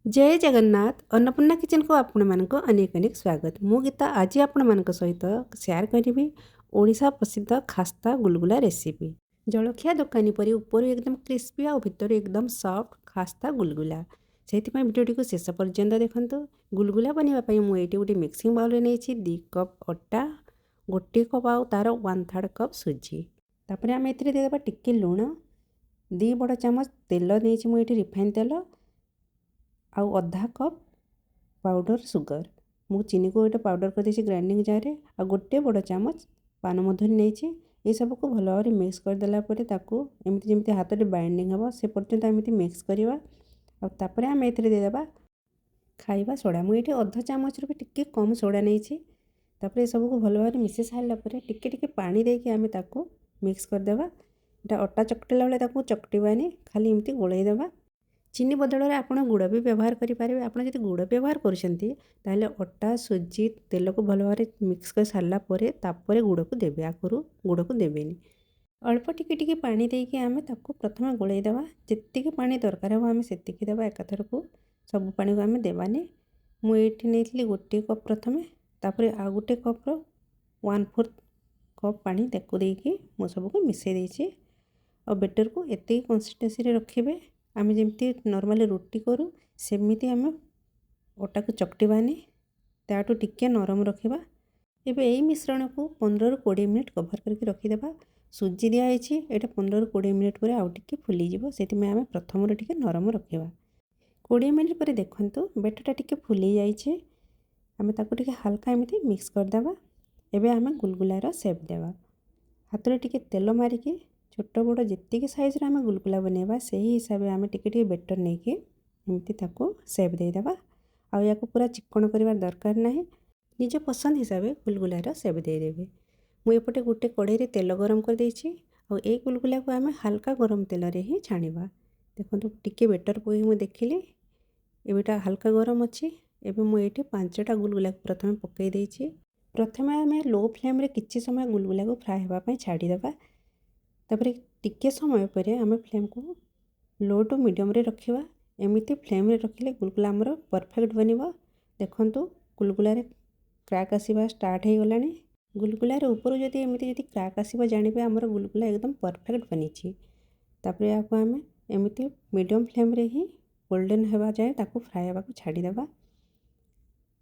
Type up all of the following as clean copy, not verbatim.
ଜୟ ଜଗନ୍ନାଥ। ଅନ୍ନପୂର୍ଣ୍ଣା କିଚେନ୍କୁ ଆପଣମାନଙ୍କୁ ଅନେକ ଅନେକ ସ୍ୱାଗତ। ମୁଁ ଗୀତା ଆଜି ଆପଣମାନଙ୍କ ସହିତ ସେୟାର କରିବି ଓଡ଼ିଶା ପ୍ରସିଦ୍ଧ ଖାସ୍ତା ଗୁଲଗୁଲା ରେସିପି। ଜଳଖିଆ ଦୋକାନୀ ପରି ଉପରୁ ଏକଦମ କ୍ରିସ୍ପି ଆଉ ଭିତରୁ ଏକଦମ ସଫ୍ଟ ଖାସ୍ତା ଗୁଲଗୁଲା। ସେଇଥିପାଇଁ ଭିଡ଼ିଓଟିକୁ ଶେଷ ପର୍ଯ୍ୟନ୍ତ ଦେଖନ୍ତୁ। ଗୁଲଗୁଲା ବନେଇବା ପାଇଁ ମୁଁ ଏଇଠି ଗୋଟେ ମିକ୍ସିଂ ବାଉଲ୍ରେ ନେଇଛି 2 କପ୍ ଅଟା, 1 କପ୍ ଆଉ ତା'ର 1/3 କପ୍ ସୁଜି। ତାପରେ ଆମେ ଏଥିରେ ଦେଇଦେବା ଟିକେ ଲୁଣ, 2 ବଡ଼ ଚାମଚ ତେଲ ନେଇଛି ମୁଁ ଏଇଠି ରିଫାଇନ୍ ତେଲ, ଆଉ ଅଧା କପ୍ ପାଉଡ଼ର ସୁଗର। ମୁଁ ଚିନିକୁ ଏଇଟା ପାଉଡ଼ର କରିଦେଇଛି ଗ୍ରାଇଣ୍ଡିଙ୍ଗ ଜାର୍ରେ। ଆଉ 1 ବଡ଼ ଚାମଚ ପାନମଧୁରୀ ନେଇଛି। ଏସବୁକୁ ଭଲ ଭାବରେ ମିକ୍ସ କରିଦେଲା ପରେ ତାକୁ ଏମିତି ଯେମିତି ହାତରେ ବାଇଣ୍ଡିଙ୍ଗ ହେବ, ସେ ପର୍ଯ୍ୟନ୍ତ ଏମିତି ମିକ୍ସ କରିବା। ଆଉ ତାପରେ ଆମେ ଏଥିରେ ଦେଇଦେବା ଖାଇବା ସୋଡ଼ା। ମୁଁ ଏଇଠି ଅଧ ଚାମଚରୁ ବି ଟିକେ କମ୍ ସୋଡ଼ା ନେଇଛି। ତାପରେ ଏସବୁକୁ ଭଲ ଭାବରେ ମିଶାଇ ସାରିଲା ପରେ ଟିକେ ଟିକେ ପାଣି ଦେଇକି ଆମେ ତାକୁ ମିକ୍ସ କରିଦେବା। ଏଇଟା ଅଟା ଚକଟିଲା ବେଳେ ତାକୁ ଚକଟିବାନି, ଖାଲି ଏମିତି ଗୋଳେଇ ଦେବା। ଚିନି ବଦଳରେ ଆପଣ ଗୁଡ଼ ବି ବ୍ୟବହାର କରିପାରିବେ। ଆପଣ ଯଦି ଗୁଡ଼ ବ୍ୟବହାର କରୁଛନ୍ତି, ତାହେଲେ ଅଟା, ସୁଜି, ତେଲକୁ ଭଲ ଭାବରେ ମିକ୍ସ କରି ସାରିଲା ପରେ ତାପରେ ଗୁଡ଼କୁ ଦେବେ, ଆଗରୁ ଗୁଡ଼କୁ ଦେବେନି। ଅଳ୍ପ ଟିକେ ଟିକେ ପାଣି ଦେଇକି ଆମେ ତାକୁ ପ୍ରଥମେ ଗୋଳେଇ ଦେବା। ଯେତିକି ପାଣି ଦରକାର ହେବ, ଆମେ ସେତିକି ଦେବା। ଏକାଥରକୁ ସବୁ ପାଣିକୁ ଆମେ ଦେବାନି। ମୁଁ ଏଇଠି ନେଇଥିଲି 1 କପ୍ ପ୍ରଥମେ, ତାପରେ ଆଉ 1 କପ୍ର 1/4 କପ୍ ପାଣି ତାକୁ ଦେଇକି ମୁଁ ସବୁକୁ ମିଶାଇ ଦେଇଛି। ଆଉ ବେଟର୍କୁ ଏତିକି କନସିଷ୍ଟେନ୍ସିରେ ରଖିବେ। ଆମେ ଯେମିତି ନର୍ମାଲି ରୁଟି କରୁ, ସେମିତି ଆମେ ଅଟାକୁ ଚକଟିବାନି, ତାଠୁ ଟିକେ ନରମ ରଖିବା। ଏବେ ଏଇ ମିଶ୍ରଣକୁ 15ରୁ 20 ମିନିଟ୍ କଭର୍ କରିକି ରଖିଦେବା। ସୁଜି ଦିଆହେଇଛି, ଏଇଟା 15ରୁ 20 ମିନିଟ୍ ପରେ ଆଉ ଟିକେ ଫୁଲିଯିବ। ସେଥିପାଇଁ ଆମେ ପ୍ରଥମରୁ ଟିକେ ନରମ ରଖିବା। 20 ମିନିଟ୍ ପରେ ଦେଖନ୍ତୁ, ବେଟର୍ଟା ଟିକେ ଫୁଲି ଯାଇଛି। ଆମେ ତାକୁ ଟିକେ ହାଲକା ଏମିତି ମିକ୍ସ କରିଦେବା। ଏବେ ଆମେ ଗୁଲଗୁଲାର ସେପ୍ ଦେବା। ହାତରେ ଟିକେ ତେଲ ମାରିକି ଛୋଟ ବଡ଼ ଯେତିକି ସାଇଜ୍ର ଆମେ ଗୁଲଗୁଲା ବନେଇବା, ସେହି ହିସାବରେ ଆମେ ଟିକେ ଟିକେ ବେଟର୍ ନେଇକି ଏମିତି ତାକୁ ସେପ୍ ଦେଇଦେବା। ଆଉ ୟାକୁ ପୁରା ଚିକ୍କଣ କରିବା ଦରକାର ନାହିଁ। ନିଜ ପସନ୍ଦ ହିସାବରେ ଗୁଲଗୁଲାର ସେପ୍ ଦେଇଦେବେ। ମୁଁ ଏପଟେ ଗୋଟେ କଢ଼େଇରେ ତେଲ ଗରମ କରିଦେଇଛି ଆଉ ଏଇ ଗୁଲଗୁଲାକୁ ଆମେ ହାଲକା ଗରମ ତେଲରେ ହିଁ ଛାଣିବା। ଦେଖନ୍ତୁ, ଟିକେ ବେଟର୍ ପକେଇକି ମୁଁ ଦେଖିଲି, ଏବେଟା ହାଲକା ଗରମ ଅଛି। ଏବେ ମୁଁ ଏଇଠି ପାଞ୍ଚଟା ଗୁଲଗୁଲାକୁ ପ୍ରଥମେ ପକାଇ ଦେଇଛି। ପ୍ରଥମେ ଆମେ ଲୋ ଫ୍ଲେମ୍ରେ କିଛି ସମୟ ଗୁଲଗୁଲାକୁ ଫ୍ରାଏ ହେବା ପାଇଁ ଛାଡ଼ିଦେବା। ତାପରେ ଟିକେ ସମୟ ପରେ ଆମେ ଫ୍ଲେମ୍କୁ ଲୋ ଟୁ ମିଡ଼ିୟମ୍ରେ ରଖିବା। ଏମିତି ଫ୍ଲେମ୍ରେ ରଖିଲେ ଗୁଲଗୁଲା ଆମର ପରଫେକ୍ଟ ବନିବ। ଦେଖନ୍ତୁ, ଗୁଲଗୁଲାରେ କ୍ରାକ୍ ଆସିବା ଷ୍ଟାର୍ଟ ହେଇଗଲାଣି। ଗୁଲଗୁଲାର ଉପରୁ ଯଦି ଏମିତି ଯଦି କ୍ରାକ୍ ଆସିବ, ଜାଣିବେ ଆମର ଗୁଲଗୁଲା ଏକଦମ ପରଫେକ୍ଟ ବନିଛି। ତାପରେ ଏହାକୁ ଆମେ ଏମିତି ମିଡ଼ିୟମ୍ ଫ୍ଲେମ୍ରେ ହିଁ ଗୋଲ୍ଡେନ୍ ହେବା ଯାଏଁ ତାକୁ ଫ୍ରାଏ ହେବାକୁ ଛାଡ଼ିଦେବା।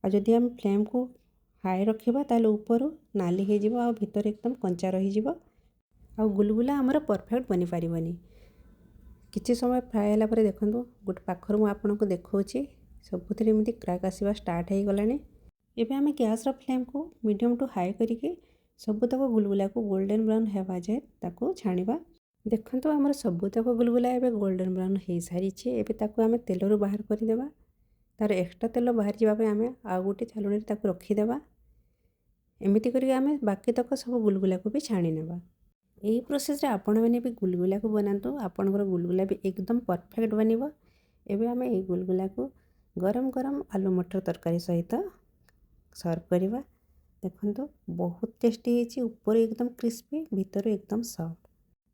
ଆଉ ଯଦି ଆମେ ଫ୍ଲେମ୍କୁ ହାଇ ରଖିବା, ତାହେଲେ ଉପରୁ ନାଲି ହେଇଯିବ ଆଉ ଭିତରେ ଏକଦମ କଞ୍ଚା ରହିଯିବ ଆଉ ଗୁଲଗୁଲା ଆମର ପରଫେକ୍ଟ ବନିପାରିବନି। କିଛି ସମୟ ଫ୍ରାଏ ହେଲା ପରେ ଦେଖନ୍ତୁ, ଗୋଟେ ପାଖରୁ ମୁଁ ଆପଣଙ୍କୁ ଦେଖାଉଛି, ସବୁଥିରେ ଏମିତି କ୍ରାକ୍ ଆସିବା ଷ୍ଟାର୍ଟ ହେଇଗଲାଣି। ଏବେ ଆମେ ଗ୍ୟାସ୍ର ଫ୍ଲେମ୍କୁ ମିଡ଼ିୟମ୍ ଟୁ ହାଇ କରିକି ସବୁତକ ଗୁଲଗୁଲାକୁ ଗୋଲ୍ଡେନ୍ ବ୍ରାଉନ୍ ହେବା ଯାଏ ତାକୁ ଛାଣିବା। ଦେଖନ୍ତୁ, ଆମର ସବୁତକ ଗୁଲଗୁଲା ଏବେ ଗୋଲ୍ଡେନ୍ ବ୍ରାଉନ୍ ହେଇସାରିଛି। ଏବେ ତାକୁ ଆମେ ତେଲରୁ ବାହାର କରିଦେବା। ତା'ର ଏକ୍ସଟ୍ରା ତେଲ ବାହାରିଯିବା ପାଇଁ ଆମେ ଆଉ ଗୋଟେ ଛାଲୁଣିରେ ତାକୁ ରଖିଦେବା। ଏମିତି କରିକି ଆମେ ବାକି ତକ ସବୁ ଗୁଲଗୁଲାକୁ ବି ଛାଣି ନେବା। ଏଇ ପ୍ରୋସେସ୍ରେ ଆପଣମାନେ ବି ଗୁଲଗୁଲାକୁ ବନାନ୍ତୁ, ଆପଣଙ୍କର ଗୁଲଗୁଲା ବି ଏକଦମ ପରଫେକ୍ଟ ବନିବ। ଏବେ ଆମେ ଏଇ ଗୁଲଗୁଲାକୁ ଗରମ ଗରମ ଆଲୁ ମଟର ତରକାରୀ ସହିତ ସର୍ଭ କରିବା। ଦେଖନ୍ତୁ, ବହୁତ ଟେଷ୍ଟି ହେଇଛି। ଉପରୁ ଏକଦମ କ୍ରିସ୍ପି, ଭିତରୁ ଏକଦମ ସଫ୍ଟ।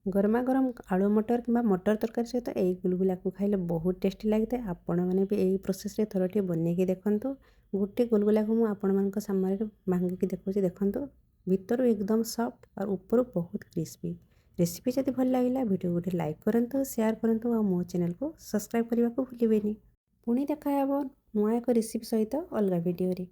ଗରମା ଗରମ ଆଳୁ ମଟର କିମ୍ବା ମଟର ତରକାରୀ ସହିତ ଏଇ ଗୁଲଗୁଲାକୁ ଖାଇଲେ ବହୁତ ଟେଷ୍ଟି ଲାଗିଥାଏ। ଆପଣମାନେ ବି ଏଇ ପ୍ରୋସେସ୍ରେ ଥରଟିଏ ବନେଇକି ଦେଖନ୍ତୁ। ଗୋଟେ ଗୁଲଗୁଲାକୁ ମୁଁ ଆପଣମାନଙ୍କ ସାମ୍ନାରେ ଭାଙ୍ଗିକି ଦେଖାଉଛି। ଦେଖନ୍ତୁ, ଭିତରୁ ଏକଦମ ସଫ୍ଟ ଆଉ ଉପରୁ ବହୁତ କ୍ରିସ୍ପି। ରେସିପି ଯଦି ଭଲ ଲାଗିଲା, ଭିଡ଼ିଓ ଗୋଟେ ଲାଇକ୍ କରନ୍ତୁ, ସେୟାର କରନ୍ତୁ ଆଉ ମୋ ଚ୍ୟାନେଲକୁ ସବସ୍କ୍ରାଇବ୍ କରିବାକୁ ଭୁଲିବେନି। ପୁଣି ଦେଖା ହେବ ନୂଆ ଏକ ରେସିପି ସହିତ ଅଲଗା ଭିଡ଼ିଓରେ।